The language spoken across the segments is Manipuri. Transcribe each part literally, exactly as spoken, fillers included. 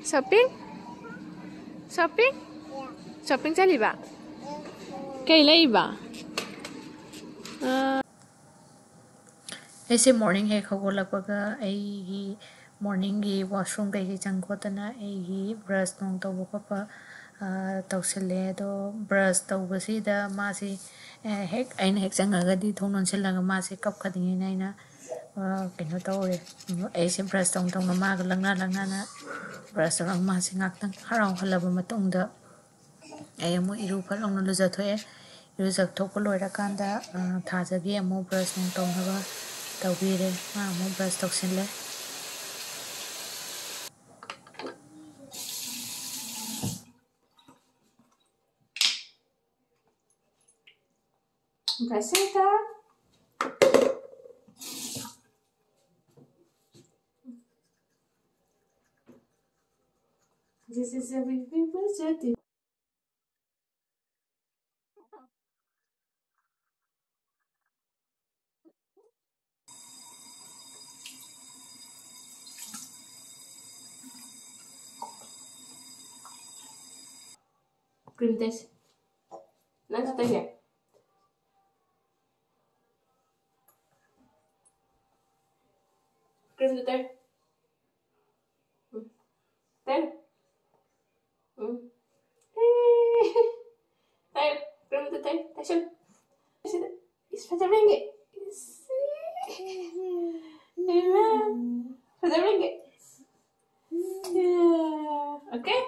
Shopping? Shopping? Shopping ꯆꯠꯂꯤꯕ? ꯀꯩ ꯂꯩꯕ? ꯑꯥ꯫ ꯑꯩꯁꯦ morning ꯍꯦꯛ ꯍꯧꯒꯠꯂꯛꯄꯒ ꯑꯩꯒꯤ morningꯒꯤ washroom ꯀꯩꯀꯩ ꯆꯪ ꯈꯣꯠꯇꯅ ꯑꯩꯒꯤ brush ꯅꯨꯡ ꯇꯧꯕ ꯈꯣꯠꯄ, ꯑꯥ, ꯇꯧꯁꯤꯜꯂꯦ꯫ ꯑꯗꯣ brush ꯇꯧꯕꯁꯤꯗ ꯃꯥꯁꯤ, ꯑꯦ, ꯍꯦꯛ, ꯑꯩꯅ ꯍꯦꯛ ꯆꯪꯉꯒꯗꯤ ꯊꯣꯡ ꯂꯣꯟꯁꯤꯜꯂꯒ ꯃꯥꯁꯦ ꯀꯞꯀꯗꯣꯏꯅꯤꯅ ꯑꯩꯅ, ꯑꯥ, ꯀꯩꯅꯣ ꯇꯧꯔꯦ꯫ ꯑꯩꯁꯦ brush ꯇꯧꯅ ꯇꯧꯅ ꯃꯥꯒ ꯂꯛꯅ ꯂꯛꯅꯅ brush ꯇꯧꯔꯒ ꯃꯥꯁꯦ ꯉꯥꯛꯇꯪ ꯍꯔꯥꯎꯍꯜꯂꯕ ꯃꯇꯨꯡꯗ ꯑꯩ ꯑꯃꯨꯛ ꯏꯔꯨ ꯐꯠ ꯂꯥꯎꯅ ꯂꯨꯖꯊꯣꯛꯑꯦ꯫ ꯏꯔꯨꯖꯊꯣꯛꯄ ꯂꯣꯏꯔꯀꯥꯟꯗ, ꯑ, ꯊꯥꯖꯒꯤ ꯑꯃꯨꯛ brush ꯅꯨꯡ ꯇꯧꯅꯕ ꯇꯧꯕꯤꯔꯦ꯫ ꯃꯥ ꯑꯃꯨꯛ brush ꯇꯧꯁꯤꯜꯂꯦ꯫ Placenta. This is a baby placenta. Cream test. ꯅꯪꯁꯨ ꯇꯩꯒꯦ? Cream ꯗꯨ ꯇꯩ꯫ ꯎꯝ꯫ ꯇꯩ꯫ ꯎꯝ꯫ ꯇꯩ꯫ ꯇꯩ꯫ Cream ꯗꯨ ꯇꯩ꯫ ꯇꯩꯁꯟ꯫ ꯁꯤꯗ꯫ ꯏꯁ, ꯐꯖꯕ꯭ꯔꯥ ꯌꯦꯡꯒꯦ꯫ ꯏꯁ꯫ ꯏꯃꯥ꯫ ꯐꯖꯕ꯭ꯔꯥ ꯌꯦꯡꯒꯦ꯫ Yeah. Okay?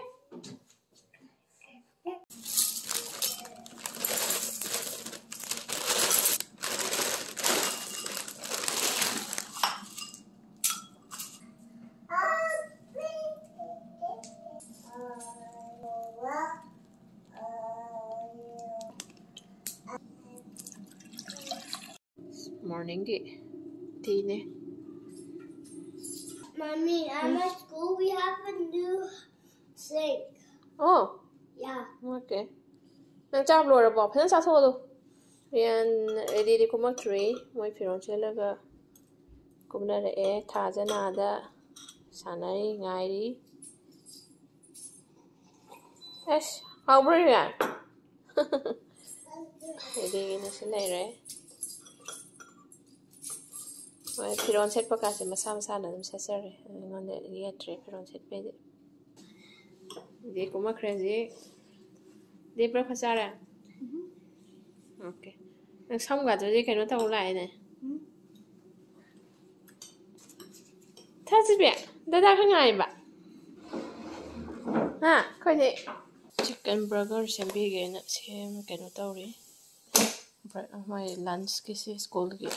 Morningꯒꯤ teaꯅꯦ꯫ Mommy, at my school we have a new sink. Oh, Yeah. Okay. ꯅꯪ ꯆꯥꯕ ꯂꯣꯏꯔꯕꯣ? ꯐꯖꯅ ꯆꯥꯊꯣꯛꯑꯣ ꯑꯗꯣ꯫ ꯔꯤꯌꯥꯟ readyꯗꯤ ꯀꯨꯝꯃꯛꯇ꯭ꯔꯤ꯫ ꯃꯣꯏ ꯐꯤꯔꯣꯜ ꯁꯦꯠꯂꯒ ꯀꯨꯝꯅꯔꯛꯑꯦ꯫ ꯊꯥꯖꯅꯥꯗ ꯁꯥꯟꯅꯔꯤ, ꯉꯥꯏꯔꯤ꯫ ꯑꯁ, ꯍꯥꯎꯕ꯭ꯔꯣ, ꯔꯤꯌꯥꯟ? ꯑꯗꯒꯤꯅ ꯁꯤ ꯂꯩꯔꯦ꯫ ꯍꯣꯏ, ꯐꯤꯔꯣꯜ ꯁꯦꯠꯄ ꯀꯥꯁꯦ ꯃꯁꯥ ꯃꯁꯥꯅ ꯑꯗꯨꯝ ꯁꯦꯠꯆꯔꯦ꯫ ꯑꯩꯉꯣꯟꯗ ꯌꯦꯠꯇ꯭ꯔꯦ ꯐꯤꯔꯣꯜ ꯁꯦꯠꯄꯩꯗꯤ꯫ ꯑꯗꯩ ꯀꯨꯝꯃꯛꯈ꯭ꯔꯦ ꯍꯧꯖꯤꯛ꯫ ꯑꯗꯩ breakfast ꯆꯥꯔꯦ? Okay. ꯅꯪ ꯁꯝꯒꯗꯨꯗꯤ ꯀꯩꯅꯣ ꯇꯧ ꯂꯥꯛꯑꯦꯅꯦ꯫ ꯊꯥꯖꯕꯤ, ꯗꯗꯥ ꯈꯔ ꯉꯥꯏꯕ꯫ ꯍꯥ? ꯑꯩꯈꯣꯏꯗꯤ chicken burger ꯁꯦꯝꯕꯤꯒꯦꯅ ꯁꯦꯝ-, ꯀꯩꯅꯣ ꯇꯧꯔꯤ꯫ ꯕ꯭ꯔꯦꯛ-, ꯃꯣꯏ lunchꯀꯤꯁꯤ schoolꯒꯤ꯫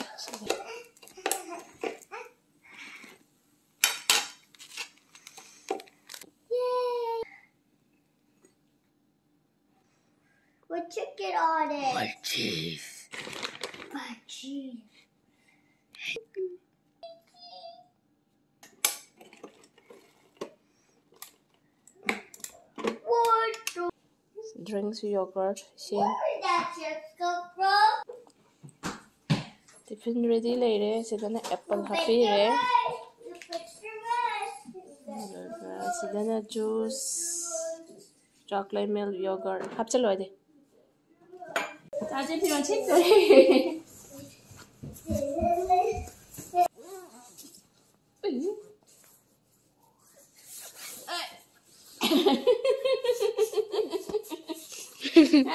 Put chicken on it. What cheese? What cheese? What the Drinks, yogurt, ꯏꯁꯤꯡ꯫ Where did that chips come from? Tiffin ready ꯂꯩꯔꯦ꯫ ꯁꯤꯗꯅ apple ꯍꯥꯞꯄꯤꯔꯦ꯫ ꯑꯗꯨꯒ ꯁꯤꯗꯅ juice, chocolate milk, yogurt ꯍꯥꯞꯆꯜꯂꯣ ꯍꯥꯏꯗꯤ꯫ ꯆꯥꯁꯦ, ꯐꯤꯔꯣꯜ ꯁꯦꯠꯇꯣꯔꯦ꯫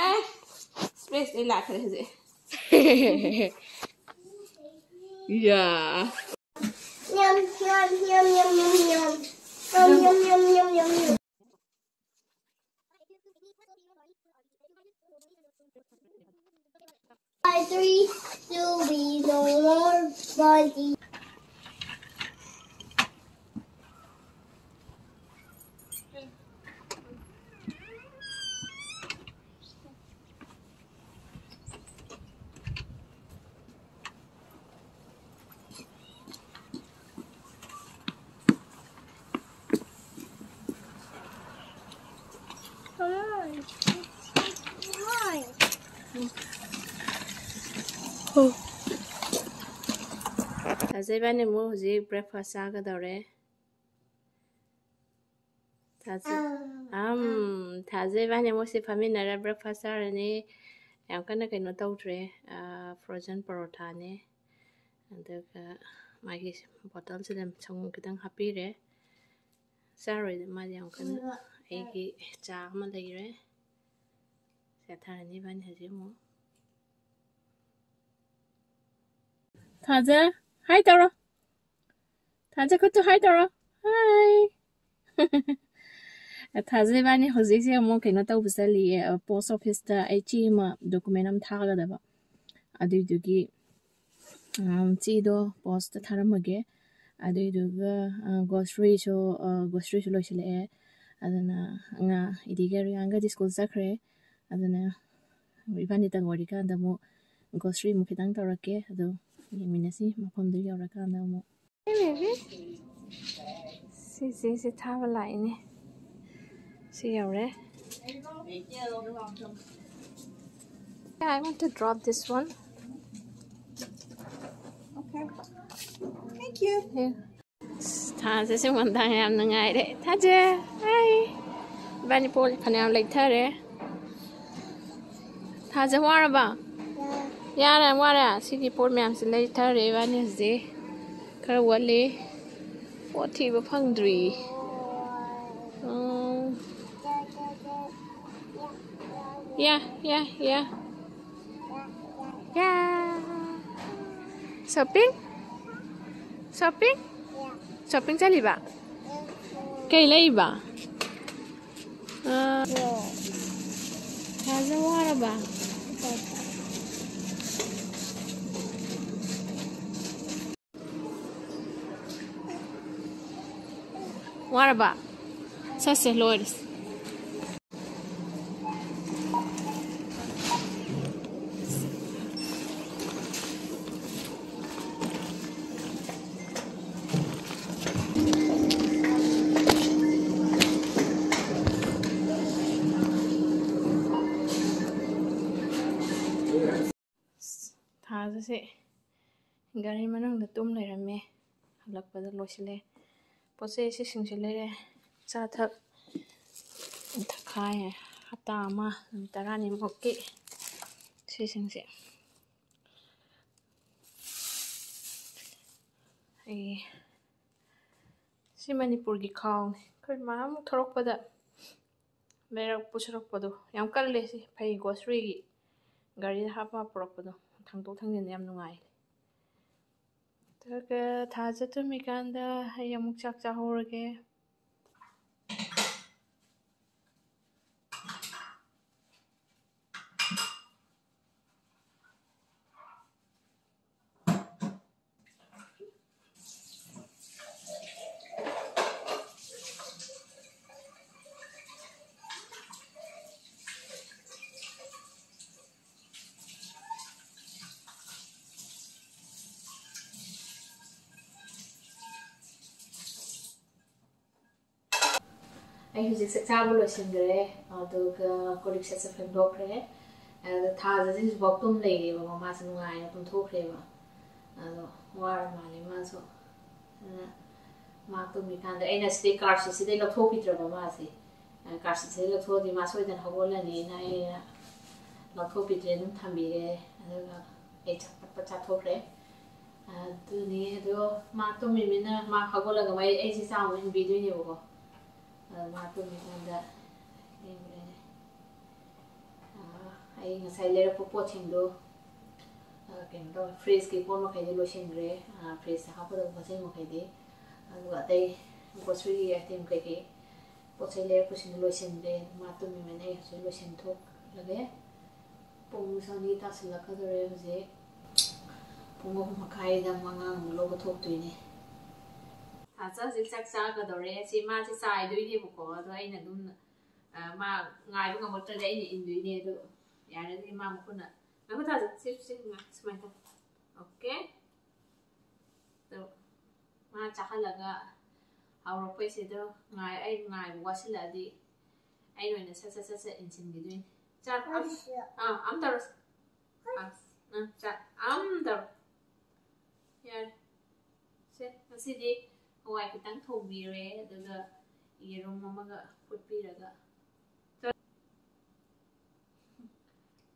ꯑꯦ, space ꯂꯣꯏ ꯂꯥꯛꯈ꯭ꯔꯦ ꯍꯧꯖꯤꯛ꯫ Yeah. Yum, yum, yum, yum, yum, yum. Yum, yum, yum, yum, yum, yum. Five, three, two, we no more body. Come on. Come on. ꯇꯥꯖꯩ ꯏꯕꯥꯅꯤ ꯑꯃꯨꯛ ꯍꯧꯖꯤꯛ breakfast ꯆꯥꯒꯗꯧꯔꯦ꯫ ꯊꯥꯖꯩ꯫ ꯑꯝ, ꯊꯥꯖꯩ ꯏꯕꯥꯅꯤ ꯑꯃꯨꯛꯁꯦ ꯐꯝꯃꯤꯟꯅꯔ breakfast ꯆꯥꯔꯅꯤ꯫ ꯌꯥꯝ ꯀꯟꯅ ꯀꯩꯅꯣ ꯇꯧꯗ꯭ꯔꯦ꯫ ꯑꯥ, frozen ꯄꯔꯣꯊꯥꯅꯦ꯫ ꯑꯗꯨꯒ ꯃꯥꯒꯤ ꯕꯣꯇꯜꯁꯤꯗ ꯁꯪꯒꯣꯝ ꯈꯤꯇꯪ ꯍꯥꯞꯄꯤꯔꯦ꯫ ꯆꯥꯔꯣꯏꯗ ꯃꯥꯗꯤ ꯌꯥꯝ ꯀꯟꯅ꯫ ꯑꯩꯒꯤ ꯆꯥ ꯑꯃ ꯂꯩꯔꯦ꯫ ꯆꯥꯊꯔꯅꯤ ꯏꯕꯥꯅꯤ ꯍꯧꯖꯤꯛ ꯑꯃꯨꯛ꯫ ꯊꯥꯖ, hi ꯇꯧꯔꯣ꯫ ꯊꯥꯖ ꯈꯨꯠꯇꯨ hi ꯇꯧꯔꯣ꯫ Hi꯫ ꯊꯥꯖ ꯏꯕꯥꯅꯤ ꯍꯧꯖꯤꯛꯁꯦ ꯑꯃꯨꯛ ꯀꯩꯅꯣ ꯇꯧꯕ ꯆꯠꯂꯤꯌꯦ, ꯑ, post officeꯇ ꯑꯩ ꯆꯦ ꯑꯃ, document ꯑꯃ ꯊꯥꯒꯗꯕ꯫ ꯑꯗꯨꯏꯗꯨꯒꯤ, ꯑꯝ, ꯆꯦꯗꯣ postꯇ ꯊꯥꯔꯝꯃꯒꯦ꯫ ꯑꯗꯨꯏꯗꯨꯒ, ꯑ, groceryꯁꯨ, ꯑ, groceryꯁꯨ ꯂꯣꯏꯁꯤꯜꯂꯛꯑꯦ꯫ ꯑꯗꯨꯅ ꯉꯥ, ꯏꯗꯤꯒ ꯔꯤꯌꯥꯟꯒꯗꯤ school ꯆꯠꯈ꯭ꯔꯦ꯫ ꯑꯗꯨꯅ ꯏꯕꯥꯅꯤꯇꯪ ꯑꯣꯏꯔꯤꯀꯥꯟꯗ ꯑꯃꯨꯛ grocery ꯑꯃꯨꯛ ꯈꯤꯇꯪ ꯇꯧꯔꯛꯀꯦ꯫ ꯑꯗꯣ ꯌꯦꯡꯃꯤꯟꯅꯁꯤ ꯃꯐꯝꯗꯨ ꯌꯧꯔꯀꯥꯟꯗ ꯑꯃꯨꯛ꯫ Hey, baby. ꯁꯤꯁꯤꯁꯦ ꯊꯥꯕ ꯂꯥꯛꯏꯅꯦ꯫ ꯁꯤ ꯌꯧꯔꯦ꯫ Yeah, I want to drop this one. Okay. Thank you. Here. ꯑꯁ, ꯊꯥꯁꯦ ꯁꯤ ꯃꯣꯟꯗꯥꯡ ꯌꯥꯝ ꯅꯨꯡꯉꯥꯏꯔꯦ꯫ ꯊꯥꯖ, hi꯫ ꯏꯕꯥꯅꯤ ꯄꯣꯠ ꯐꯅꯌꯥꯝ ꯂꯩꯊꯔꯦ꯫ ꯊꯥꯖ ꯋꯥꯔꯕ? ꯌꯥꯔꯦ, ꯋꯥꯔꯦ꯫ ꯁꯤꯒꯤ ꯄꯣꯠ ꯃꯌꯥꯝꯁꯦ ꯂꯩꯊꯔꯦ ꯏꯕꯥꯅꯤ ꯍꯧꯖꯤꯛ꯫ ꯈꯔ ꯋꯥꯠꯂꯤ꯫ ꯄꯣꯠ ꯊꯤꯕ ꯐꯪꯗ꯭ꯔꯤ꯫ ꯎꯝ꯫ Yeah, yeah, yeah. Yeah. Shopping? Shopping? Shopping ꯆꯠꯂꯤꯕ? ꯀꯩ ꯂꯩꯕ? ꯑꯥ꯫ ꯊꯥꯖ ꯋꯥꯔꯕ? ꯋꯥꯔꯕ? ꯆꯠꯁꯦ, ꯂꯣꯏꯔꯁꯦ꯫ ꯊꯥꯖꯁꯦ ꯒꯥꯔꯤ ꯃꯅꯨꯡꯗ ꯇꯨꯝ ꯂꯩꯔꯝꯃꯦ꯫ ꯍꯜꯂꯛꯄꯗ ꯂꯣꯏꯁꯤꯜꯂꯦ꯫ ꯄꯣꯠ ꯆꯩꯁꯦ ꯁꯤꯡꯁꯨ ꯂꯩꯔꯦ꯫ ꯆꯥ ꯊꯛ ꯇꯪꯈꯥꯏ, ꯍꯞꯇꯥ ꯑꯃ, ꯅꯨꯃꯤꯠ ꯇꯔꯥꯅꯤꯃꯨꯛꯀꯤ ꯁꯤꯁꯤꯡꯁꯦ꯫ ꯑꯩ ꯁꯤ ꯃꯅꯤꯄꯨꯔꯒꯤ ꯈꯥꯎꯅꯤ꯫ ꯑꯩꯈꯣꯏ ꯃꯥ ꯑꯃꯨꯛ ꯊꯣꯔꯛꯄꯗ ꯂꯩꯔꯛ ꯄꯨꯁꯤꯜꯂꯛꯄꯗꯣ ꯌꯥꯝ ꯀꯜꯂꯦ꯫ ꯁꯤ ꯐꯩ, ꯒ꯭ꯔꯣꯁꯔꯤꯒꯤ ꯒꯥꯔꯤꯗ ꯍꯥꯞꯄ ꯄꯨꯔꯛꯄꯗꯣ, ꯊꯥꯡꯗꯣꯛ ꯊꯥꯡꯖꯤꯟ ꯌꯥꯝ ꯅꯨꯡꯉꯥꯏ꯫ ꯑꯗꯨꯒ ꯊꯥꯖ ꯇꯨꯝꯃꯤꯀꯥꯟꯗ ꯑꯩ ꯑꯃꯨꯛ ꯆꯥꯛ ꯆꯥꯍꯧꯔꯒꯦ꯫ ꯑꯩ ꯍꯧꯖꯤꯛ ꯆꯥꯛ ꯆꯥꯕ ꯂꯣꯏꯁꯤꯟꯈ꯭ꯔꯦ, ꯑꯗꯨꯒ ꯀꯣꯜ ꯂꯤꯛ ꯁꯠ ꯁꯠ ꯐꯦꯡꯗꯣꯛꯈ꯭ꯔꯦ꯫ ꯑꯗꯣ ꯊꯥꯖꯁꯤꯁꯨ ꯍꯧꯖꯤꯛꯐꯥꯎ ꯇꯨꯝ ꯂꯩꯔꯤꯕꯀꯣ, ꯃꯥꯁꯨ ꯅꯨꯡꯉꯥꯏꯅ ꯇꯨꯝꯊꯣꯛꯈ꯭ꯔꯦꯕ꯫ ꯑꯗꯣ ꯋꯥꯔ ꯃꯥꯜꯂꯦ ꯃꯥꯁꯨ꯫ ꯑꯗꯨꯅ ꯃꯥ ꯇꯨꯝꯃꯤꯀꯥꯟꯗ ꯑꯩꯅ ꯁꯤꯗꯩ ꯀꯥꯔꯁꯤꯠꯁꯤꯗꯩ ꯂꯧꯊꯣꯛꯄꯤꯗ꯭ꯔꯕ ꯃꯥꯁꯦ꯫ ꯑ, ꯀꯥꯔꯁꯤꯠꯁꯤꯗꯩ ꯂꯧꯊꯣꯛꯑꯗꯤ ꯃꯥ ꯁꯣꯏꯗꯅ ꯍꯧꯒꯠꯂꯅꯤꯅ ꯑꯩꯅ ꯂꯧꯊꯣꯛꯄꯤꯗ꯭ꯔꯦ, ꯑꯗꯨꯝ ꯊꯝꯕꯤꯔꯦ꯫ ꯑꯗꯨꯒ ꯑꯩ ꯆꯥꯛ ꯄꯠ ꯄꯠ ꯆꯥꯊꯣꯛꯈ꯭ꯔꯦ꯫ ꯑꯗꯨꯅꯤ꯫ ꯑꯗꯣ ꯃꯥ ꯇꯨꯝꯃꯤꯃꯤꯅ ꯃꯥ ꯍꯧꯒꯠꯂꯒ ꯑꯩ, ꯑꯩꯁꯦ ꯆꯥ ꯑꯃꯨꯛ ꯏꯟꯕꯤꯗꯣꯏꯅꯦꯕꯀꯣ꯫ ꯑꯗꯣ ꯃꯥ ꯇꯨꯝꯃꯤꯀꯥꯟꯗ ꯌꯦꯡꯕꯤꯔꯅꯤ꯫ ꯑ, ꯑꯩ ꯉꯁꯥꯏ ꯂꯩꯔꯛꯄ ꯄꯣꯠꯁꯤꯡꯗꯣ, ꯑ, ꯀꯩꯅꯣ ꯇꯧꯋꯦ, ꯐ꯭ꯔꯤꯖꯀꯤ ꯄꯣꯠ ꯃꯈꯩꯗꯤ ꯂꯣꯏꯁꯤꯟꯈ꯭ꯔꯦ꯫ ꯑ, ꯐ꯭ꯔꯤꯖꯇ ꯍꯥꯞꯀꯗꯕ ꯄꯣꯠ ꯆꯩ ꯃꯈꯩꯗꯤ, ꯑꯗꯨꯒ ꯑꯇꯩ ꯒ꯭ꯔꯣꯁꯔꯤꯒꯤ ꯑꯥꯏꯇꯦꯝ ꯀꯩꯀꯩ ꯄꯣꯠ ꯆꯩ ꯂꯩꯔꯛꯄꯁꯤꯡꯗꯣ ꯂꯣꯏꯁꯤꯟꯈ꯭ꯔꯦ꯫ ꯃꯥ ꯇꯨꯝꯃꯤꯃꯦꯅ ꯑꯩ ꯍꯧꯖꯤꯛ ꯂꯣꯏꯁꯤꯟꯊꯣꯛꯂꯒꯦ꯫ ꯄꯨꯡꯁꯨ ꯑꯅꯤ ꯇꯥꯁꯤꯜꯂꯛꯀꯗꯧꯔꯦ ꯍꯧꯖꯤꯛ꯫ ꯄꯨꯡ ꯑꯍꯨꯝ ꯃꯈꯥꯏꯗ ꯑꯃꯨꯛ ꯑꯉꯥꯡ ꯑꯃꯨꯛ ꯂꯧꯕ ꯊꯣꯛꯇꯣꯏꯅꯦ꯫ ꯊꯥꯖ ꯍꯧꯖꯤꯛ ꯆꯥꯛ ꯆꯥꯒꯗꯧꯔꯦ꯫ ꯁꯤ ꯃꯥꯁꯦ ꯆꯥꯏꯗꯣꯏꯅꯦꯕꯀꯣ, ꯑꯗꯣ ꯑꯩꯅ ꯑꯗꯨꯝ, ꯑ, ꯃꯥ ꯉꯥꯏꯕ ꯉꯝꯃꯛꯇ꯭ꯔꯗꯤ ꯑꯩꯅ ꯏꯟꯗꯣꯏꯅꯦ꯫ ꯑꯗꯣ ꯌꯥꯔꯗꯤ ꯃꯥ ꯃꯈꯨꯠꯅ, ꯉꯥꯏꯈꯣ ꯊꯥꯖ, ꯁꯤ, ꯁꯤ, ꯉꯥꯏ-, ꯁꯨꯃꯥꯏꯅ ꯇꯧ꯫ ꯑꯣꯀꯦ꯫ ꯑꯗꯣ ꯃꯥ ꯆꯥꯍꯜꯂꯒ ꯍꯧꯔꯛꯄꯩꯁꯤꯗ ꯉꯥꯏ-, ꯑꯩ ꯉꯥꯏꯕ ꯋꯥꯁꯤꯜꯂꯛꯑꯗꯤ ꯑꯩꯅ ꯑꯣꯏꯅ ꯁꯠ ꯁꯠ ꯁꯠ ꯁꯠ ꯏꯟꯁꯤꯟꯈꯤꯗꯣꯏꯅꯤ꯫ ꯆꯥ-, ꯑꯝ-, ꯑꯥ, ꯑꯝ ꯇꯧꯔꯁꯤ꯫ ꯑꯥ, ꯑꯥ, ꯆꯥ-, ꯑꯝ ꯇꯧꯔꯣ꯫ ꯌꯥꯔꯦ꯫ ꯁꯦ, ꯉꯁꯤꯗꯤ ꯍꯋꯥꯏ ꯈꯤꯇꯪ ꯊꯣꯡꯕꯤꯔꯦ, ꯑꯗꯨꯒ ꯌꯦꯔꯨꯝ ꯑꯃꯒ ꯐꯨꯠꯄꯤꯔꯒ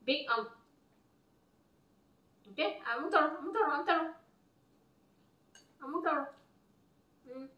Big arm. Okay? ꯑꯃꯨꯛ ꯇꯧꯔꯣ, ꯑꯃꯨꯛ ꯇꯧꯔꯣ, ꯑꯃꯨꯛ ꯇꯧꯔꯣ. ꯑꯃꯨꯛ ꯇꯧꯔꯣ. ꯎꯝ.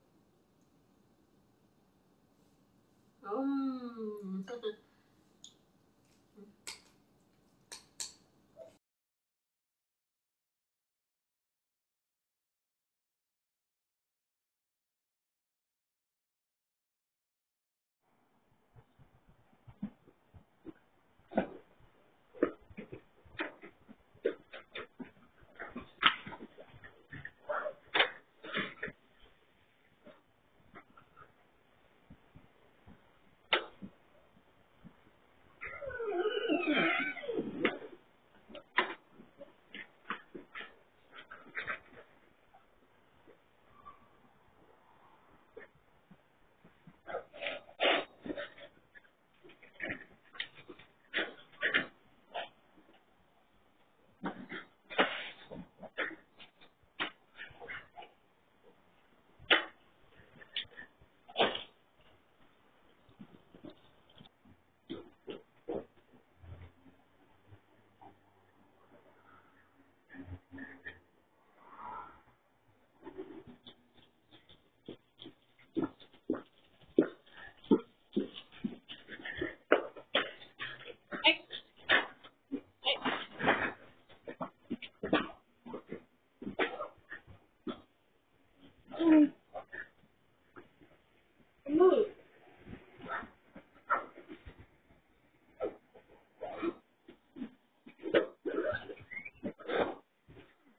ꯎꯝ.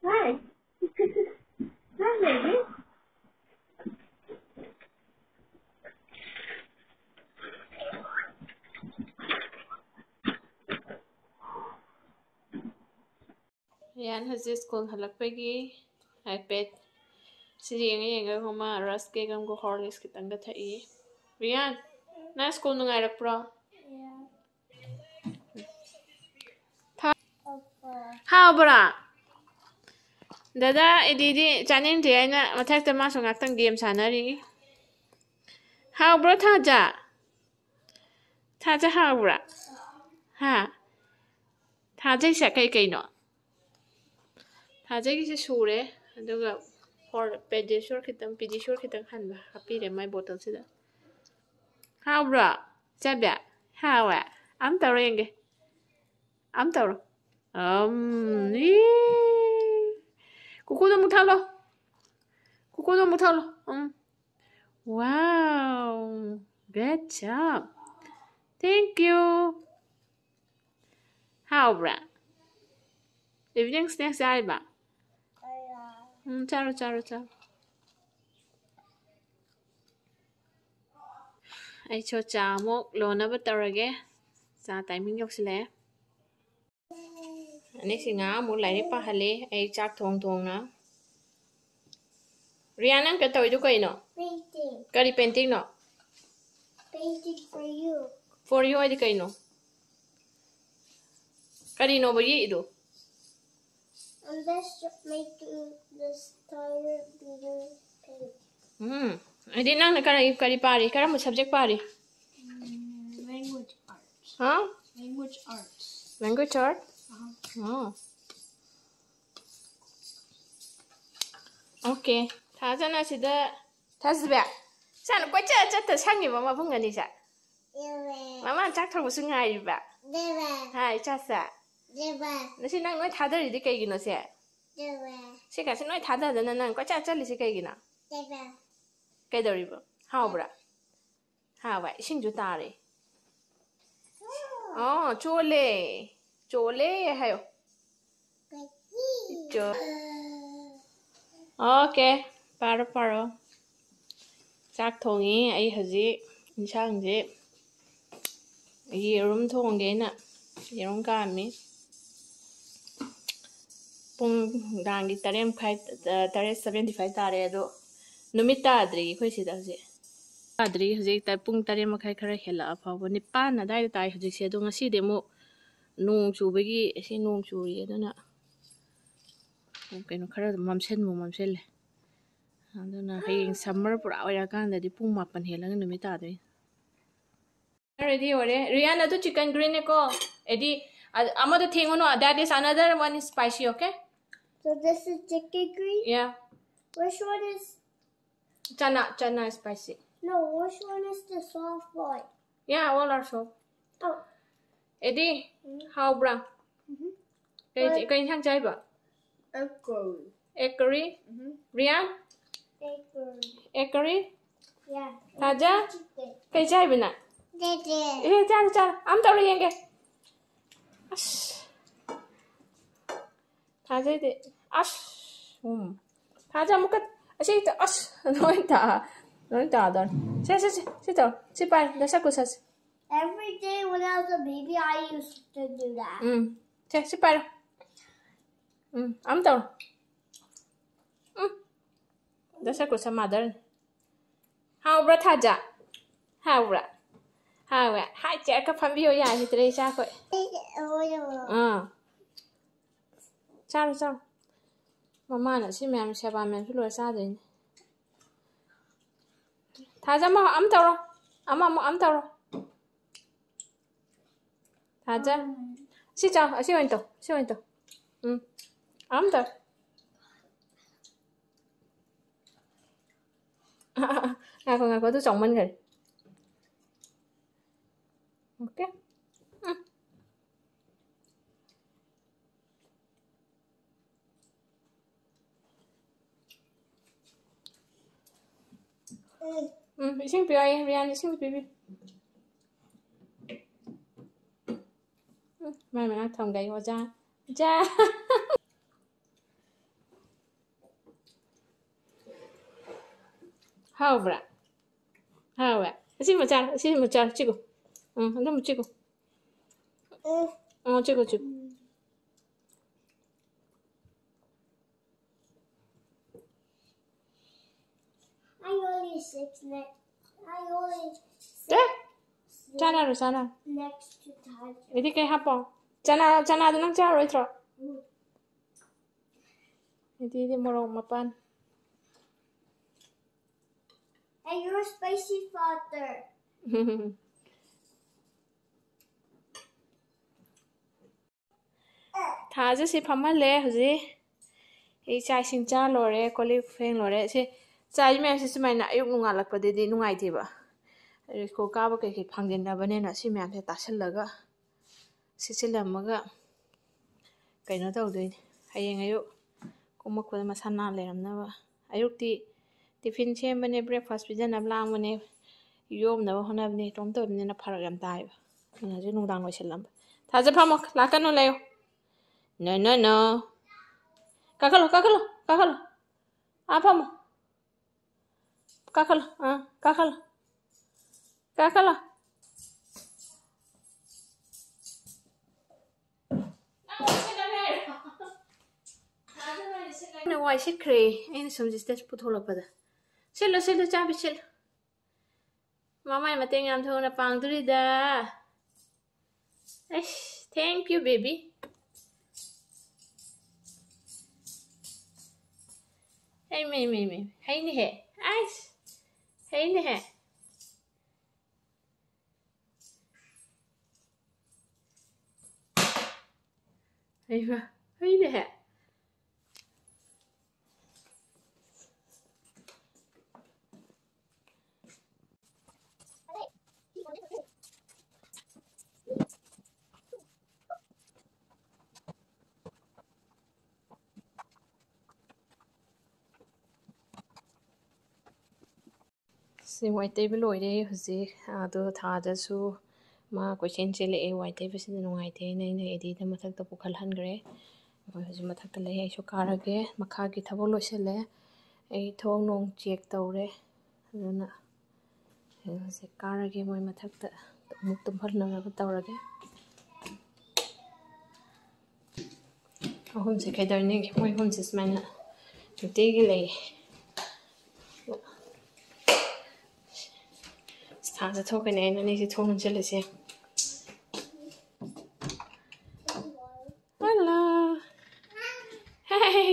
Hi. Hi, baby. ꯔꯤꯌꯥꯟ ꯍꯧꯖꯤꯛ ꯁ꯭ꯀꯨꯜ ꯍꯜꯂꯛꯄꯒꯤ iPad ꯁꯤ ꯌꯦꯡꯉ ꯌꯦꯡꯉꯒ ꯃꯃꯥ ꯔꯁ ꯀꯦꯛ ꯑꯃꯒ ꯍꯣꯔꯂꯤꯛꯁ ꯈꯤꯇꯪꯒ ꯊꯛꯏ꯫ ꯔꯤꯌꯥꯟ, ꯅꯪ ꯁ꯭ꯀꯨꯜ ꯅꯨꯡꯉꯥꯏꯔꯛꯄ꯭ꯔꯣ? ꯊꯥ-, ꯍꯥꯎꯕ꯭ꯔꯥ? ꯗꯗꯥ ꯑꯦꯗꯤꯗꯤ ꯆꯥꯅꯤꯡꯗ꯭ꯔꯤ ꯍꯥꯏꯅ ꯃꯊꯛꯇ ꯃꯥꯁꯨ ꯉꯥꯛꯇꯪ ꯒꯦꯝ ꯁꯥꯟꯅꯔꯤ꯫ ꯍꯥꯎꯕ꯭ꯔꯣ ꯊꯥꯖ? ꯊꯥꯖ ꯍꯥꯎꯕ꯭ꯔꯥ? ꯍꯥ? ꯊꯥꯖꯩꯁꯦ ꯀꯩ ꯀꯩꯅꯣ? ꯊꯥꯖꯩꯒꯤꯁꯦ ꯁꯨꯔꯦ꯫ ꯑꯗꯨꯒ ꯍꯣꯔ ꯄꯦꯗꯤꯁꯣꯔ ꯈꯤꯇꯪ, ꯄꯤꯗꯤꯁꯣꯔ ꯈꯤꯇꯪ ꯍꯟꯕ ꯍꯥꯞꯄꯤꯔꯦ ꯃꯥꯏ ꯕꯣꯇꯜꯁꯤꯗ꯫ ꯍꯥꯎꯕ꯭ꯔꯣ? ꯆꯥꯕꯤ? ꯍꯥꯎꯋꯦ꯫ ꯑꯝ ꯇꯧꯔ ꯌꯦꯡꯒꯦ꯫ ꯑꯝ ꯇꯧꯔꯣ꯫ ꯑꯝ, E. ꯀꯨꯀꯨꯗꯣ ꯃꯨꯊꯠꯂꯣ꯫ ꯀꯨꯀꯨꯗꯣ ꯃꯨꯊꯠꯂꯣ꯫ Um. Wow, good job. Thank you. ꯍꯥꯎꯕ꯭ꯔꯥ? Evening snacks ꯆꯥꯔꯤꯕ? ꯎꯝ, ꯆꯥꯔꯣ, ꯆꯥꯔꯣ, ꯆꯥꯔꯣ꯫ ꯑꯩꯁꯨ ꯆꯥ ꯑꯃꯨꯛ ꯂꯣꯟꯅꯕ ꯇꯧꯔꯒꯦ꯫ ꯆꯥ timing ꯌꯧꯁꯤꯜꯂꯛꯑꯦ꯫ ꯑꯅꯤꯁꯤ ꯉꯥ ꯑꯃꯨꯛ ꯂꯥꯏꯔꯤꯛ ꯄꯥꯍꯜꯂꯤ ꯑꯩ ꯆꯥꯛ ꯊꯣꯡ ꯊꯣꯡꯅ꯫ ꯔꯤꯌꯥ, ꯅꯪ ꯀꯩ ꯇꯧꯔꯤꯗꯣ ꯀꯩꯅꯣ? Painting. ꯀꯔꯤ painting no? Painting for you. For you ꯍꯥꯏꯗꯤ ꯀꯩꯅꯣ? ꯀꯔꯤꯅꯣꯕ ꯌꯦꯛꯏꯗꯣ? I'm just making this tiny bigger paint. ꯎꯝ, ꯑꯗꯩ ꯅꯪꯅ ꯀꯔꯤ, ꯀꯔꯤ ꯄꯥꯔꯤ? ꯀꯔꯝꯕ subject ꯄꯥꯔꯤ? Mm, language arts. ꯍꯥ? Language arts. Language art? ꯑꯍꯥ꯫ ꯑꯣ꯫ Okay. ꯊꯥꯖꯅ ꯁꯤꯗ, ꯊꯥꯖꯕ꯫ ꯏꯆꯥꯅ ꯀꯣꯏꯆꯠ ꯆꯠꯇ ꯁꯪꯉꯤꯕ ꯃꯕꯨꯡ ꯑꯅꯤꯁꯦ꯫ ꯃꯃꯥꯅ ꯆꯥꯛ ꯊꯣꯡꯕꯁꯨ ꯉꯥꯏꯔꯤꯕ꯫ ꯍꯥꯏ, ꯏꯆꯥꯁꯦ꯫ ꯉꯁꯤ ꯅꯪ ꯂꯣꯏ ꯊꯥꯗꯔꯤꯗꯤ ꯀꯩꯒꯤꯅꯣ ꯁꯦ? ꯁꯤ ꯀꯥꯁꯦ ꯂꯣꯏ ꯊꯥꯗꯗꯅ ꯅꯪ ꯀꯣꯏꯆꯠ ꯆꯠꯂꯤꯁꯦ ꯀꯩꯒꯤꯅꯣ? ꯀꯩꯗꯧꯔꯤꯕ? ꯍꯥꯎꯕ꯭ꯔꯥ? ꯍꯥꯎꯕ, ꯏꯁꯤꯡꯁꯨ ꯇꯥꯔꯦ꯫ ꯑꯣ, ꯆꯣꯠꯂꯦ꯫ ꯆꯣꯠꯂꯦ ꯍꯥꯏꯌꯣ꯫ ꯆꯣ-, okay, ꯄꯥꯔꯣ, ꯄꯥꯔꯣ꯫ ꯆꯥꯛ ꯊꯣꯡꯉꯤ ꯑꯩ ꯍꯧꯖꯤꯛ꯫ ꯏꯟꯁꯥꯡꯁꯦ ꯌꯦꯔꯨꯝ ꯊꯣꯡꯒꯦ ꯑꯩꯅ꯫ ꯌꯦꯔꯨꯝ ꯀꯥꯝꯃꯤ꯫ ꯄꯨꯡ ꯅꯨꯡꯗꯥꯡꯒꯤ ꯇꯔꯦꯠ ꯃꯈꯥꯏ, ꯑ, ꯇꯔꯦꯠ seventy five ꯇꯥꯔꯦ, ꯑꯗꯣ ꯅꯨꯃꯤꯠ ꯇꯥꯗ꯭ꯔꯤ ꯑꯩꯈꯣꯏ ꯁꯤꯗ ꯍꯧꯖꯤꯛ꯫ ꯇꯥꯗ꯭ꯔꯤ ꯍꯧꯖꯤꯛ, ꯇ-, ꯄꯨꯡ ꯇꯔꯦꯠ ꯃꯈꯥꯏ ꯈꯔ ꯍꯦꯜꯂꯛꯑ ꯐꯥꯎꯕ, ꯅꯤꯄꯥꯟ ꯑꯗꯥꯏꯗ ꯇꯥꯏ ꯍꯧꯖꯤꯛꯁꯦ꯫ ꯑꯗꯣ ꯉꯁꯤꯗꯤ ꯑꯃꯨꯛ ꯅꯣꯡ ꯆꯨꯕꯒꯤ, ꯁꯤ ꯅꯣꯡ ꯆꯨꯔꯤ, ꯑꯗꯨꯅ ꯀꯩꯅꯣ ꯈꯔ ꯃꯝꯁꯤꯟꯕꯨ ꯃꯝꯁꯤꯜꯂꯦ꯫ ꯑꯗꯨꯅ ꯍꯌꯦꯡ summer ꯄꯨꯔꯥ ꯑꯣꯏꯔꯀꯥꯟꯗꯗꯤ ꯄꯨꯡ ꯃꯥꯄꯟ ꯍꯦꯜꯂꯒ ꯅꯨꯃꯤꯠ ꯇꯥꯗꯣꯏꯅꯤ꯫ Ready ꯑꯣꯏꯔꯦ꯫ ꯔꯤꯌꯥꯟ, ꯑꯗꯨ chicken green ꯅꯦꯀꯣ꯫ ꯑꯦꯗꯤ, ꯑ- ꯑꯃꯗꯣ ꯊꯦꯡꯉꯨꯅꯣ. That is another one is spicy, okay? So this is chicken green. Yeah. Which one is? Chana, chana is spicy. No, which one is the soft one? Yeah, all are soft. Oh. ꯑꯦꯗꯤ, ꯍꯥꯎꯕ꯭ꯔꯥ? Mhm. ꯀꯩ ꯀꯩ ꯏꯟꯁꯥꯡ ꯆꯥꯏꯕ? Echo. Egg curry. Mhm. ꯔꯤꯌꯥꯟ, Echo. egg curry. Yeah. ꯊꯥꯖ, Chicken. ꯀꯩ ꯆꯥꯏꯕꯅ? Chicken. ꯑꯦ, ꯆꯥꯔꯣ ꯆꯥꯔꯣ, ꯑꯝ ꯇꯧꯔ ꯌꯦꯡꯒꯦ. ꯑꯁ, ꯊꯥꯖꯩꯗꯤ. ꯑꯁ, ꯎꯝ. ꯊꯥꯖ ꯑꯃꯨꯛꯀ, ꯑꯁꯤ ꯍꯦꯛꯇ, ꯑꯁ, ꯂꯣꯏ ꯇꯥ, ꯂꯣꯏ ꯇꯥꯗꯧꯔꯦ. ꯁꯦ ꯁꯦ ꯁꯦ, ꯁꯤ ꯇꯧ, ꯁꯤ ꯄꯥꯏ, dust ꯀꯨꯁꯁꯦ. Every day when I was a baby, I used to do that. ꯎꯝ, ꯁꯦ ꯁꯤ ꯄꯥꯏꯔꯣ. ꯎꯝ, ꯑꯝ ꯇꯧꯔꯣ. ꯎꯝ, ꯗꯁ ꯀꯨꯁ ꯃꯥꯗꯔꯅꯤ. ꯍꯥꯎꯕ꯭ꯔꯥ ꯊꯥꯖ? ꯍꯥꯎꯕ꯭ꯔꯥ? ꯍꯥꯎꯋꯦ꯫ ꯍꯥꯏ ꯆꯦꯔꯒ ꯐꯝꯕꯤꯌꯣ, ꯌꯥꯈꯤꯗ꯭ꯔꯦ ꯏꯆꯥꯈꯣꯏ꯫ ꯑꯥ, ꯆꯥꯔꯣ ꯆꯥꯔꯣ꯫ ꯃꯃꯥꯅ ꯁꯤ ꯃꯌꯥꯝ ꯁꯦꯕꯥ ꯃꯌꯥꯝꯁꯨ ꯂꯣꯏꯔ ꯆꯥꯗꯣꯏꯅꯦ꯫ ꯊꯥꯖ, ꯑꯃ ꯑꯝ ꯇꯧꯔꯣ꯫ ꯑꯃ ꯑꯃꯨꯛ ꯑꯝ ꯇꯧꯔꯣ꯫ ꯊꯥꯖ, ꯁꯤ ꯆꯥꯎ, ꯑꯁꯤ ꯑꯣꯏꯅ ꯇꯧ, ꯁꯤ ꯑꯣꯏꯅ ꯇꯧ꯫ ꯎꯝ, ꯑꯝ ꯇꯧ꯫ ꯉꯥꯏꯈꯣ ꯉꯥꯏꯈꯣ, ꯑꯗꯨ ꯆꯥꯎꯃꯟꯈꯔꯦ꯫ Okay. ꯎꯝ꯫ ꯎꯝ, ꯏꯁꯤꯡ ꯄꯤꯌꯨ ꯍꯥꯏꯌꯦ, ꯔꯤꯌꯥꯟ, ꯏꯁꯤꯡ ꯄꯤꯕꯤꯌꯨ꯫ ꯎꯝ, ꯃꯥꯏ ꯃꯅꯥꯛ ꯊꯝꯒꯦ ꯑꯩ, ꯑꯣꯖꯥ꯫ ꯑꯣꯖꯥ꯫ ꯍꯥꯎꯕ꯭ꯔꯥ? ꯍꯥꯎꯋꯦ꯫ ꯑꯁꯤ ꯃꯆꯥ, ꯑꯁꯤ ꯃꯆꯥ ꯆꯤꯛꯎ꯫ ꯎꯝ, ꯑꯗꯨꯝ ꯆꯤꯛꯎ꯫ ꯎꯝ, ꯆꯤꯛꯎ, ꯆꯤꯛꯎ꯫ I only six next. I only ꯆꯥꯅꯔꯣ, ꯆꯥꯅꯔꯣ꯫ Next to time. ꯑꯗꯨꯗꯤ ꯀꯩ ꯍꯥꯞꯄꯣ? ꯆꯅꯥ, ꯆꯅꯥꯗꯣ ꯅꯪ ꯆꯥꯔꯣꯏꯗ꯭ꯔꯣ? ꯑꯗꯨꯗꯤ ꯃꯣꯔꯣꯛ ꯃꯄꯥꯟ꯫ And your spicy father. ꯊꯥꯁꯦ ꯁꯤ ꯐꯝꯍꯜꯂꯦ ꯍꯧꯖꯤꯛ꯫ ꯑꯩ ꯆꯥꯛ ꯏꯁꯤꯡ ꯆꯥ ꯂꯣꯏꯔꯦ, ꯀꯣꯜ ꯂꯤꯛ ꯐꯦꯡ ꯂꯣꯏꯔꯦ꯫ ꯁꯤ ꯆꯥꯏ ꯃꯌꯥꯝꯁꯦ ꯁꯨꯃꯥꯏꯅ ꯑꯌꯨꯛ ꯅꯣꯡꯉꯥꯜꯂꯛꯄꯗꯗꯤ ꯅꯨꯡꯉꯥꯏꯇꯦꯕ꯫ ꯑꯗꯩ ꯁ꯭ꯀꯨꯜ ꯀꯥꯕ ꯀꯩꯀꯩ ꯐꯪꯖꯤꯟꯅꯕꯅꯤꯅ ꯁꯤ ꯃꯌꯥꯝꯁꯦ ꯇꯥꯁꯜꯂꯒ ꯁꯤꯠꯆꯤꯜꯂꯝꯃꯒ ꯀꯩꯅꯣ ꯇꯧꯗꯣꯏꯅꯤ꯫ ꯍꯌꯦꯡ ꯑꯌꯨꯛ ꯀꯨꯝꯃꯛꯄꯗ ꯃꯁꯥ ꯅꯥꯟ ꯂꯩꯔꯝꯅꯕ꯫ ꯑꯌꯨꯛꯇꯤ ꯇꯤꯐꯤꯟ ꯁꯦꯝꯕꯅꯦ, ꯕ꯭ꯔꯦꯛꯐꯥꯁ ꯄꯤꯖꯅꯕ ꯂꯥꯡꯕꯅꯦ, ꯌꯣꯝꯅꯕ ꯍꯣꯠꯅꯕꯅꯦ꯫ ꯏꯇꯣꯝꯇ ꯑꯣꯏꯕꯅꯤꯅ ꯐꯔꯛ ꯌꯥꯝ ꯇꯥꯏꯕ꯫ ꯑꯗꯨꯅ ꯍꯧꯖꯤꯛ ꯅꯨꯡꯗꯥꯡ ꯂꯣꯏꯁꯤꯜꯂꯝꯕ꯫ ꯊꯥꯖ ꯐꯝꯃꯣ, ꯂꯥꯛꯀꯅꯨ, ꯂꯩꯌꯣ꯫ No, no, no. ꯀꯥꯈꯠꯂꯣ, ꯀꯥꯈꯠꯂꯣ, ꯀꯥꯈꯠꯂꯣ꯫ ꯑꯥ ꯐꯝꯃꯣ꯫ ꯀꯥꯈꯠꯂꯣ, ꯑꯥ, ꯀꯥꯈꯠꯂꯣ꯫ ꯀꯥꯈꯠꯂꯣ꯫ ꯅꯪ ꯋꯥꯏ ꯁꯤꯠꯈ꯭ꯔꯦ, ꯑꯩꯅ ꯁꯨꯝ ꯁꯤꯗ ꯄꯨꯊꯣꯛꯂꯛꯄꯗ꯫ ꯁꯤꯠꯂꯨ, ꯁꯤꯠꯂꯨ, ꯆꯥꯕꯤ ꯁꯤꯠꯂꯨ꯫ ꯃꯃꯥꯏ ꯃꯇꯦꯡ ꯌꯥꯝ ꯊꯨꯅ ꯄꯥꯡꯗꯣꯔꯤꯗ꯫ ꯑꯩꯁ, thank you, baby. ꯍꯩ, ꯃꯩ, ꯃꯩ, ꯃꯩ꯫ ꯍꯩꯅꯦꯍꯦ꯫ ꯑꯩꯁ, ꯍꯩꯅꯦꯍꯦ꯫ ꯍꯩꯃꯥ, ꯍꯩꯅꯦꯍꯦ꯫ ꯁꯤ ꯋꯥꯏ ꯇꯩꯕ ꯂꯣꯏꯔꯦ ꯍꯧꯖꯤꯛ꯫ ꯑꯗꯣ ꯊꯥꯗꯁꯨ ꯃꯥ ꯀꯣꯏꯆꯦꯟ ꯆꯦꯜꯂꯛꯑꯦ, ꯋꯥꯏ ꯇꯩꯕꯁꯤꯗ ꯅꯨꯡꯉꯥꯏꯇꯦꯅ ꯑꯩꯅ ꯑꯦꯗꯤꯗ ꯃꯊꯛꯇ ꯄꯨꯈꯠꯍꯟꯈ꯭ꯔꯦ꯫ ꯑꯩꯈꯣꯏ ꯍꯧꯖꯤꯛ ꯃꯊꯛꯇ ꯂꯩ, ꯑꯩꯁꯨ ꯀꯥꯔꯒꯦ꯫ ꯃꯈꯥꯒꯤ ꯊꯕꯛ ꯂꯣꯏꯁꯤꯜꯂꯦ꯫ ꯑꯩ ꯊꯣꯡ ꯅꯣꯡ ꯆꯦꯛ ꯇꯧꯔꯦ, ꯑꯗꯨꯅ ꯑꯩ ꯍꯧꯖꯤꯛ ꯀꯥꯔꯒꯦ, ꯃꯣꯏ ꯃꯊꯛꯇ ꯑꯃꯨꯛ ꯇꯨꯝꯍꯟꯅꯕ ꯇꯧꯔꯒꯦ꯫ ꯑꯍꯨꯝꯁꯦ ꯀꯩꯗꯧꯔꯤꯅꯤ? ꯃꯣꯏ ꯑꯍꯨꯝꯁꯦ ꯁꯨꯃꯥꯏꯅ ꯅꯨꯡꯇꯤꯒꯤ ꯂꯩ꯫ ꯁꯥꯁꯦ ꯊꯣꯛꯀꯅꯤ, ꯑꯩꯅ ꯑꯅꯤꯁꯦ ꯊꯣꯡ ꯂꯣꯟꯁꯤꯜꯂꯤꯁꯦ꯫ Hello. Hey.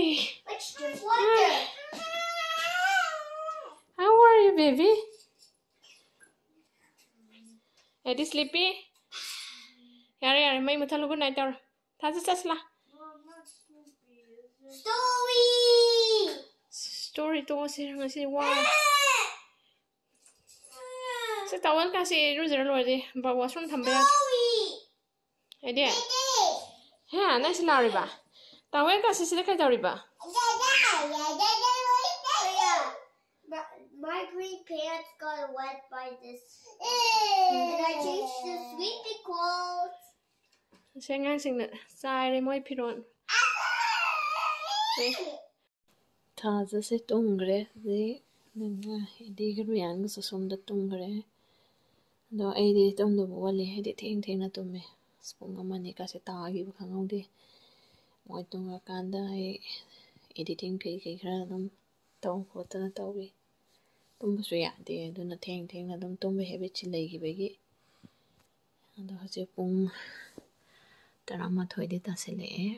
How are you, baby? Daddy sleepy? ꯌꯥꯔꯦ, ꯌꯥꯔꯦ, ꯃꯩ ꯃꯨꯠꯊꯠꯂꯨ, good night ꯇꯧꯔꯣ꯫ ꯊꯥꯖ ꯆꯠꯁꯤꯂꯥ꯫ Story. Story ꯇꯣꯛꯑꯁꯤꯔ ꯉꯁꯤ? ꯋꯥ ꯁꯤ ꯇꯥꯋꯦꯜ ꯀꯥꯁꯦ ꯏꯔꯨꯖꯔ ꯂꯣꯏꯔꯦ꯫ ꯕ-, washroom ꯊꯝꯕ ꯌꯥꯗꯦ꯫ ꯍꯥꯏꯗꯤ? ꯍꯦ, ꯅꯪ ꯁꯤ ꯂꯥꯎꯔꯤꯕ? ꯇꯥꯋꯦꯜ ꯀꯥꯁꯦ ꯁꯤꯗ ꯀꯩꯗꯧꯔꯤꯕ? My, my green pants got wet by this. And I changed to sweepy clothes. ꯁꯤ ꯑꯉꯥꯡꯁꯤꯡꯅ ꯆꯥꯏꯔꯦ ꯃꯣꯏ ꯐꯤꯔꯣꯜ꯫ ꯑꯦ꯫ ꯊꯥꯖꯁꯦ ꯇꯨꯝꯈ꯭ꯔꯦ ꯍꯧꯖꯤꯛ꯫ ꯑꯗꯨꯅ ꯏꯗꯤꯒ ꯔꯨꯌꯥꯟꯒꯁꯨ ꯁꯣꯝꯗ ꯇꯨꯝꯈ꯭ꯔꯦ꯫ ꯑꯗꯣ ꯑꯩꯗꯤ ꯇꯨꯝꯗꯕ ꯋꯥꯠꯂꯤ, ꯍꯥꯏꯗꯤ ꯊꯦꯡ ꯊꯦꯡꯅ ꯇꯨꯝꯃꯦ꯫ ꯑꯁ, ꯄꯨꯡ ꯑꯃ ꯑꯅꯤꯒꯁꯦ ꯇꯥꯈꯤꯕ ꯈꯪꯍꯧꯗꯦ꯫ ꯃꯣꯏ ꯇꯨꯝꯈ꯭ꯔꯀꯥꯟꯗ ꯑꯩ editing ꯀꯩ ꯀꯩ ꯈꯔ ꯑꯗꯨꯝ ꯇꯧ ꯈꯣꯠꯇꯅ ꯇꯧꯏ꯫ ꯇꯨꯝꯕꯁꯨ ꯌꯥꯗꯦ, ꯑꯗꯨꯅ ꯊꯦꯡ ꯊꯦꯡꯅ ꯑꯗꯨꯝ ꯇꯨꯝꯕ habitꯁꯤ ꯂꯩꯈꯤꯕꯒꯤ꯫ ꯑꯗꯣ ꯍꯧꯖꯤꯛ ꯄꯨꯡ ꯇꯔꯥꯃꯥꯊꯣꯏꯗꯤ ꯇꯥꯁꯤꯜꯂꯛꯑꯦ꯫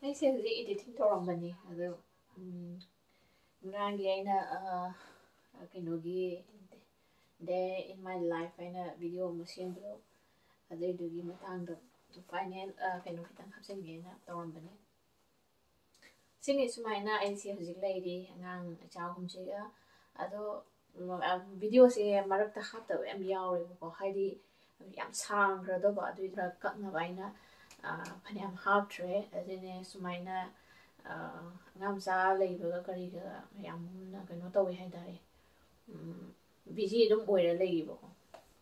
ꯑꯩꯁꯦ ꯍꯧꯖꯤꯛ editing ꯇꯧꯔꯝꯕꯅꯤ, ꯑꯗꯣ, ꯎꯝ, ꯉꯔꯥꯡꯒꯤ ꯑꯩꯅ, ꯑ, ꯀꯩꯅꯣꯒꯤ Day in My Life ꯍꯥꯏꯅ video ꯑꯃ ꯁꯦꯝꯕꯗꯣ, ꯑꯗꯨꯏꯗꯨꯒꯤ ꯃꯇꯥꯡꯗ final, ꯑ, ꯀꯩꯅꯣ ꯈꯤꯇꯪ ꯍꯥꯞꯆꯤꯟꯒꯦꯅ ꯇꯧꯔꯝꯕꯅꯤ꯫ ꯁꯤꯅꯤ ꯁꯨꯃꯥꯏꯅ ꯑꯩꯁꯦ ꯍꯧꯖꯤꯛ ꯂꯩꯔꯤ, ꯑꯉꯥꯡ ꯏꯆꯥ ꯑꯍꯨꯝꯁꯤꯒ꯫ ꯑꯗꯣ, ꯎꯝ, ꯑ, videoꯁꯦ ꯃꯔꯛꯇ ꯍꯥꯞꯇꯕ ꯌꯥꯝ ꯌꯥꯎꯔꯦꯕꯀꯣ, ꯍꯥꯏꯗꯤ ꯌꯥꯝ ꯁꯥꯡꯈ꯭ꯔꯗꯧꯕ, ꯑꯗꯨꯏ ꯈꯔ ꯀꯛꯅꯕ ꯑꯩꯅ, ꯑ, ꯐꯅꯌꯥꯝ ꯍꯥꯞꯇ꯭ꯔꯦ꯫ ꯑꯗꯨꯅꯦ ꯁꯨꯃꯥꯏꯅ, ꯑ, ꯑꯉꯥꯡ ꯃꯆꯥ ꯂꯩꯕꯒ ꯀꯔꯤꯒ ꯌꯥꯝꯅ ꯀꯩꯅꯣ ꯇꯧꯋꯦ ꯍꯥꯏꯇꯥꯔꯦ, ꯎꯝ, busy ꯑꯗꯨꯝ ꯑꯣꯏꯔ ꯂꯩꯌꯦꯕꯀꯣ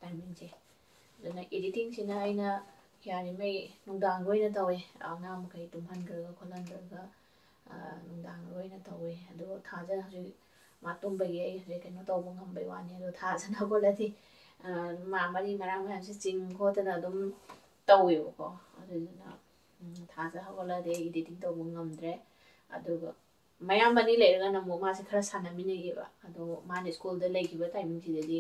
timingꯁꯦ꯫ ꯑꯗꯨꯅ editingꯁꯤꯅ ꯑꯩꯅ ꯌꯥꯔꯤꯉꯩ ꯅꯨꯡꯗꯥꯡꯗ ꯑꯣꯏꯅ ꯇꯧꯋꯦ, ꯑꯉꯥꯡ ꯃꯈꯩ ꯇꯨꯝꯍꯟꯈ꯭ꯔꯒ ꯈꯣꯠꯍꯟꯈ꯭ꯔꯒ, ꯑ, ꯅꯨꯡꯗꯥꯡꯗ ꯑꯣꯏꯅ ꯇꯧꯋꯦ꯫ ꯑꯗꯨꯒ ꯊꯥꯖ ꯍꯧꯖꯤꯛ ꯃꯥ ꯇꯨꯝꯕꯒꯤ ꯑꯩ ꯍꯧꯖꯤꯛ ꯀꯩꯅꯣ ꯇꯧꯕ ꯉꯝꯕꯩ ꯋꯥꯅꯤ꯫ ꯑꯗꯣ ꯊꯥꯖꯅ ꯈꯣꯠꯂꯗꯤ, ꯑ, ꯃꯥ ꯃꯔꯤ ꯃꯔꯥꯡ ꯃꯌꯥꯝꯁꯦ ꯆꯤꯡ ꯈꯣꯠꯇꯅ ꯑꯗꯨꯝ ꯇꯧꯋꯦꯕꯀꯣ꯫ ꯑꯗꯨꯗꯨꯅ ꯎꯝ, ꯊꯥꯁꯦ ꯍꯧꯒꯠꯂꯛꯑꯗꯤ ꯑꯩ ꯏꯗꯤꯇꯤꯡ ꯇꯧꯕ ꯉꯝꯗ꯭ꯔꯦ꯫ ꯑꯗꯨꯒ ꯃꯌꯥꯝꯕ ꯑꯅꯤ ꯂꯩꯔꯒꯅ ꯑꯃꯨꯛ ꯃꯥꯁꯦ ꯈꯔ ꯁꯥꯟꯅꯃꯤꯟꯅꯩꯌꯦꯕ꯫ ꯑꯗꯣ ꯃꯥꯅ ꯁ꯭ꯀꯨꯜꯗ ꯂꯩꯈꯤꯕ ꯇꯥꯏꯃꯤꯡꯁꯤꯗꯗꯤ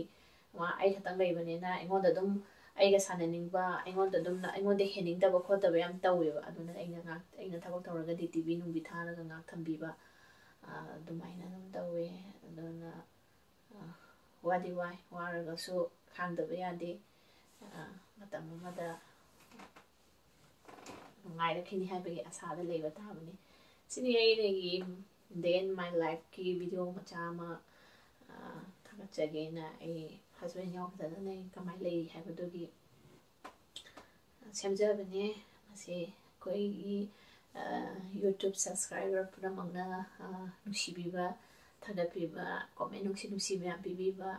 ꯃꯥ ꯑꯩ ꯈꯛꯇꯪ ꯂꯩꯕꯅꯤꯅ ꯑꯩꯉꯣꯟꯗ ꯑꯗꯨꯝ ꯑꯩꯒ ꯁꯥꯟꯅꯅꯤꯡꯕ, ꯑꯩꯉꯣꯟꯗ ꯑꯗꯨꯝ, ꯑꯩꯉꯣꯟꯗ ꯍꯦꯟꯅꯤꯡꯗꯕ ꯈꯣꯠꯇꯕ ꯌꯥꯝ ꯇꯧꯋꯦꯕ꯫ ꯑꯗꯨꯅ ꯑꯩꯅ ꯉꯥꯛ-, ꯑꯩꯅ ꯊꯕꯛ ꯇꯧꯔꯒꯗꯤ ꯇꯤ ꯚꯤ ꯅꯨꯡꯕꯤ ꯊꯥꯔꯒ ꯉꯥꯛ ꯊꯝꯕꯤꯕ, ꯑ, ꯑꯗꯨꯃꯥꯏꯅ ꯑꯗꯨꯝ ꯇꯧꯋꯦ꯫ ꯑꯗꯨꯅ, ꯑ, ꯋꯥꯗꯤ ꯋꯥꯏ, ꯋꯥꯔꯒꯁꯨ ꯈꯥꯡꯗꯕ ꯌꯥꯗꯦ꯫ ꯑ, ꯃꯇꯝ ꯑꯃꯗ ꯅꯨꯡꯉꯥꯏꯔꯛꯈꯤꯅꯤ ꯍꯥꯏꯕꯒꯤ ꯑꯁꯥꯗ ꯂꯩꯕ ꯇꯥꯕꯅꯤ꯫ ꯁꯤꯅꯤ ꯑꯩꯒꯤ day in my lifeꯀꯤ video ꯃꯆꯥ ꯑꯃ, ꯑ, ꯊꯥꯒꯠꯆꯒꯦꯅ꯫ ꯑꯩ husband ꯌꯥꯎꯗꯗꯅ ꯑꯩ ꯀꯃꯥꯏꯅ ꯂꯩꯔꯤ ꯍꯥꯏꯕꯗꯨꯒꯤ ꯁꯦꯝꯖꯕꯅꯦ꯫ ꯃꯁꯤ ꯑꯩꯈꯣꯏꯒꯤ, ꯑ, YouTube subscriber ꯄꯨꯝꯅꯃꯛꯅ, ꯑ, ꯅꯨꯡꯁꯤꯕꯤꯕ, ꯊꯥꯒꯠꯄꯤꯕ, comment ꯅꯨꯡꯁꯤ ꯅꯨꯡꯁꯤ ꯃꯌꯥꯝ ꯄꯤꯕꯤꯕ,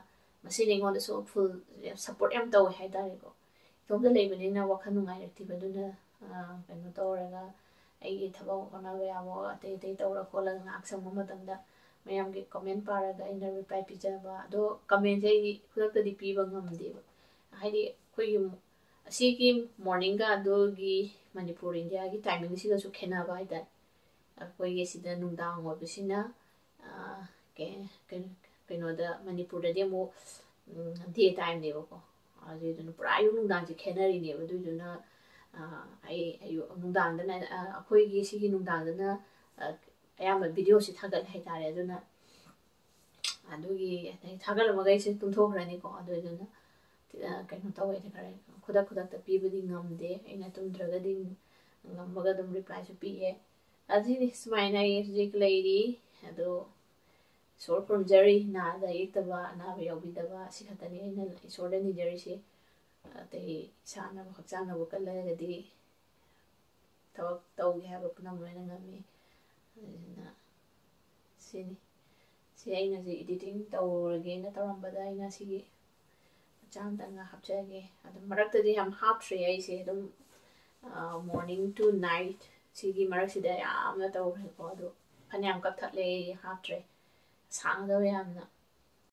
ꯃꯁꯤꯅ ꯑꯩꯉꯣꯟꯗꯁꯨ full support ꯌꯥꯝ ꯇꯧꯋꯦ ꯍꯥꯏꯇꯥꯔꯦꯀꯣ꯫ ꯏꯇꯣꯝꯇ ꯂꯩꯕꯅꯤꯅ ꯋꯥꯈꯜ ꯅꯨꯡꯉꯥꯏꯔꯛꯇꯦꯕ꯫ ꯑꯗꯨꯅ, ꯑ, ꯀꯩꯅꯣ ꯇꯧꯔꯒ ꯑꯩꯒꯤ ꯊꯕꯛ ꯍꯣꯠꯅꯕ ꯌꯥꯕ ꯑꯇꯩ ꯑꯇꯩ ꯇꯧꯔ ꯈꯣꯠꯂꯒ ꯉꯥꯏꯍꯥꯛ ꯁꯪꯕ ꯃꯇꯝꯗ ꯃꯌꯥꯝꯒꯤ comment ꯄꯥꯔꯒ ꯑꯩꯅ reply ꯄꯤꯖꯕ꯫ ꯑꯗꯣ commentꯁꯦ ꯑꯩ ꯈꯨꯗꯛꯇꯗꯤ ꯄꯤꯕ ꯉꯝꯗꯦꯕ꯫ ꯍꯥꯏꯗꯤ ꯑꯩꯈꯣꯏꯒꯤ ꯑꯁꯤꯒꯤ morningꯒ ꯑꯗꯨꯒꯤ ꯃꯅꯤꯄꯨꯔ, ꯏꯟꯗꯤꯌꯥꯒꯤ timingꯁꯤꯒꯁꯨ ꯈꯦꯠꯅꯕ ꯍꯥꯏꯇꯥꯔꯦ꯫ ꯑꯩꯈꯣꯏꯒꯤ ꯁꯤꯗ ꯅꯨꯡꯗꯥꯡ ꯑꯣꯏꯕꯁꯤꯅ, ꯑ, ꯀꯩ-, ꯀꯩ-, ꯀꯩꯅꯣꯗ, ꯃꯅꯤꯄꯨꯔꯗꯗꯤ ꯑꯃꯨꯛ, ꯎꯝ, day timeꯅꯦꯕꯀꯣ꯫ ꯑꯗꯨꯏꯗꯨꯅ ꯄꯨꯔꯥ ꯑꯌꯨꯛ ꯅꯨꯡꯗꯥꯡꯁꯦ ꯈꯦꯠꯅꯔꯤꯅꯦꯕ꯫ ꯑꯗꯨꯏꯗꯨꯅ, ꯑ, ꯑꯩ ꯑꯌꯨꯛ ꯅꯨꯡꯗꯥꯡꯗꯅ, ꯑ, ꯑꯩꯈꯣꯏꯒꯤ ꯁꯤꯒꯤ ꯅꯨꯡꯗꯥꯡꯗꯅ, ꯑ, ꯑꯌꯥꯝꯕ videoꯁꯤ ꯊꯥꯒꯠꯂꯦ ꯍꯥꯏꯇꯥꯔꯦ꯫ ꯑꯗꯨꯅ ꯑꯗꯨꯒꯤ ꯑꯗꯩ ꯊꯥꯒꯠꯂꯝꯃꯒ ꯑꯩꯁꯦ ꯇꯨꯝꯊꯣꯛꯈ꯭ꯔꯅꯤꯀꯣ꯫ ꯑꯗꯨꯗꯨꯅ, ꯑ, ꯀꯩꯅꯣ ꯇꯧꯋꯦ, ꯈꯔ ꯈꯨꯗꯛ ꯈꯨꯗꯛꯇ ꯄꯤꯕꯗꯤ ꯉꯝꯗꯦ꯫ ꯑꯩꯅ ꯇꯨꯝꯗ꯭ꯔꯒꯗꯤ ꯉꯝꯃꯒ ꯑꯗꯨꯝ replyꯁꯨ ꯄꯤꯌꯦ꯫ ꯑꯗꯨꯅꯤ ꯁꯨꯃꯥꯏꯅ ꯑꯩ ꯍꯧꯖꯤꯛ ꯂꯩꯔꯤ꯫ ꯑꯗꯣ ꯏꯁꯣꯔ ꯈꯨꯔꯨꯝꯖꯔꯤ, ꯅꯥꯗ ꯌꯦꯛꯇꯕ, ꯑꯅꯥꯕ ꯌꯥꯎꯕꯤꯗꯕ, ꯑꯁꯤ ꯈꯛꯇꯅꯤ ꯑꯩꯅ ꯏꯁꯣꯔꯗ ꯅꯤꯖꯔꯤꯁꯦ꯫ ꯑꯇꯩ ꯏꯁꯥꯅꯕꯨ ꯍꯛꯆꯥꯡꯅꯕꯨ ꯀꯜꯂꯒꯗꯤ ꯊꯕꯛ ꯇꯧꯒꯦ ꯍꯥꯏꯕ ꯄꯨꯝꯅꯃꯛ ꯂꯣꯏꯅ ꯉꯝꯃꯤ꯫ ꯑꯗꯨꯗꯨꯅ ꯁꯤꯅꯤ꯫ ꯁꯤ ꯑꯩꯅ ꯍꯧꯖꯤꯛ editing ꯇꯧꯔꯒꯦꯅ ꯇꯧꯔꯝꯕꯗ ꯑꯩꯅ ꯁꯤꯒꯤ ꯃꯆꯥ ꯑꯃꯇꯪꯒ ꯍꯥꯞꯆꯒꯦ꯫ ꯑꯗꯨꯝ ꯃꯔꯛꯇꯗꯤ ꯌꯥꯝ ꯍꯥꯞꯇ꯭ꯔꯦ ꯑꯩꯁꯦ꯫ ꯑꯗꯨꯝ, ꯑ, morning to night ꯁꯤꯒꯤ ꯃꯔꯛꯁꯤꯗ ꯌꯥꯝꯅ ꯇꯧꯈ꯭ꯔꯦꯀꯣ꯫ ꯑꯗꯨ ꯐꯅꯌꯥꯝ ꯀꯛꯊꯠꯂꯦ ꯑꯩ ꯍꯥꯞꯇ꯭ꯔꯦ꯫ ꯁꯥꯡꯒꯗꯕ ꯌꯥꯝꯅ꯫